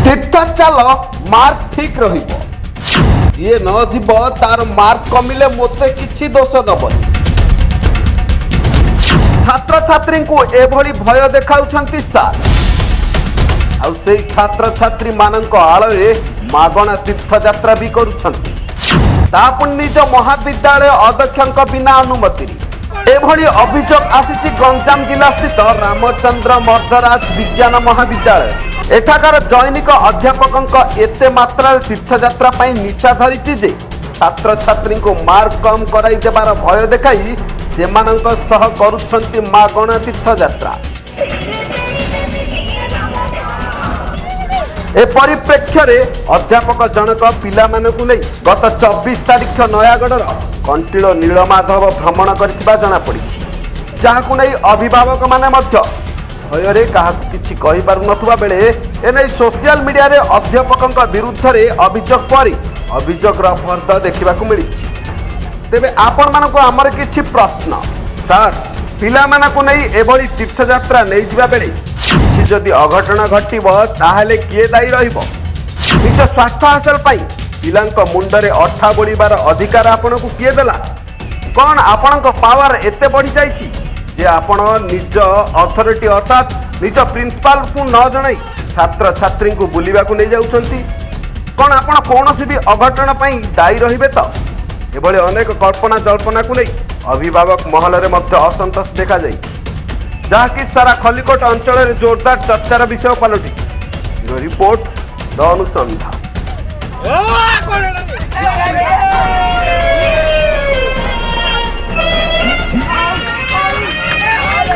ତୀର୍ଥ ଚାଲ, ମାର୍କ ଠିକ ରହିବ। ଯିଏ ନ ଯିବ ତାର ମାର୍କ କମିଲେ ମୋତେ କିଛି ଦୋଷ ଦବନି। ଛାତ୍ରଛାତ୍ରୀଙ୍କୁ ଏଭଳି ଭୟ ଦେଖାଉଛନ୍ତି ସାର୍। ଆଉ ସେଇ ଛାତ୍ରଛାତ୍ରୀ ମାନଙ୍କ ଆଳରେ ମାଗଣା ତୀର୍ଥଯାତ୍ରା ବି କରୁଛନ୍ତି, ତା ପୁଣି ନିଜ ମହାବିଦ୍ୟାଳୟ ଅଧ୍ୟକ୍ଷଙ୍କ ବିନା ଅନୁମତିରେ। ଏଭଳି ଅଭିଯୋଗ ଆସିଛି ଗଞ୍ଜାମ ଜିଲ୍ଲା ସ୍ଥିତ ରାମଚନ୍ଦ୍ର ମର୍ଦ୍ଦରାଜ ବିଜ୍ଞାନ ମହାବିଦ୍ୟାଳୟ। ଏଠାକାର ଜୈନିକ ଅଧ୍ୟାପକଙ୍କ ଏତେ ମାତ୍ରାରେ ତୀର୍ଥଯାତ୍ରା ପାଇଁ ନିଶା ଧରିଛି ଯେ ଛାତ୍ରଛାତ୍ରୀଙ୍କୁ ମାର୍କ କମ୍ କରାଇ ଦେବାର ଭୟ ଦେଖାଇ ସେମାନଙ୍କ ସହ କରୁଛନ୍ତି ମାଗଣା ତୀର୍ଥଯାତ୍ରା। ଏ ପରିପ୍ରେକ୍ଷୀରେ ଅଧ୍ୟାପକ ଜଣକ ପିଲାମାନଙ୍କୁ ନେଇ ଗତ 24 ତାରିଖ ନୟାଗଡ଼ର କଣ୍ଟିଳ ନୀଳମାଧବ ଭ୍ରମଣ କରିଥିବା ଜଣାପଡ଼ିଛି, ଯାହାକୁ ନେଇ ଅଭିଭାବକମାନେ ମଧ୍ୟ ଭୟରେ କାହାକୁ କିଛି କହିପାରୁନଥିବା ବେଳେ ଏନେଇ ସୋସିଆଲ ମିଡିଆରେ ଅଧ୍ୟାପକଙ୍କ ବିରୁଦ୍ଧରେ ଅଭିଯୋଗ ପରେ ଅଭିଯୋଗର ଫର୍ଦ୍ଦ ଦେଖିବାକୁ ମିଳିଛି। ତେବେ ଆପଣମାନଙ୍କୁ ଆମର କିଛି ପ୍ରଶ୍ନ ସାର୍, ପିଲାମାନଙ୍କୁ ନେଇ ଏଭଳି ତୀର୍ଥଯାତ୍ରା ନେଇଯିବା ବେଳେ କିଛି ଯଦି ଅଘଟଣ ଘଟିବ, ତାହେଲେ କିଏ ଦାୟୀ ରହିବ? ନିଜ ସ୍ୱାର୍ଥ ହାସଲ ପାଇଁ ପିଲାଙ୍କ ମୁଣ୍ଡରେ ଅଠା ବୋଳିବାର ଅଧିକାର ଆପଣଙ୍କୁ କିଏ ଦେଲା? କ'ଣ ଆପଣଙ୍କ ପାୱାର ଏତେ ବଢ଼ିଯାଇଛି ଯେ ଆପଣ ନିଜ ଅଥରିଟି ଅର୍ଥାତ୍ ନିଜ ପ୍ରିନ୍ସିପାଲକୁ ନ ଜଣାଇ ଛାତ୍ରଛାତ୍ରୀଙ୍କୁ ବୁଲିବାକୁ ନେଇଯାଉଛନ୍ତି? କ'ଣ ଆପଣ କୌଣସି ବି ଅଘଟଣ ପାଇଁ ଦାୟୀ ରହିବେ ତ? ଏଭଳି ଅନେକ କଳ୍ପନା ଜଳ୍ପନାକୁ ନେଇ ଅଭିଭାବକ ମହଲରେ ମଧ୍ୟ ଅସନ୍ତୋଷ ଦେଖାଯାଇଛି, ଯାହାକି ସାରା ଖଲିକୋଟ ଅଞ୍ଚଳରେ ଜୋରଦାର ଚର୍ଚ୍ଚାର ବିଷୟ ପାଲଟିଛି। ବ୍ୟୁରୋ ରିପୋର୍ଟ, ଦ ଅନୁସନ୍ଧାନ।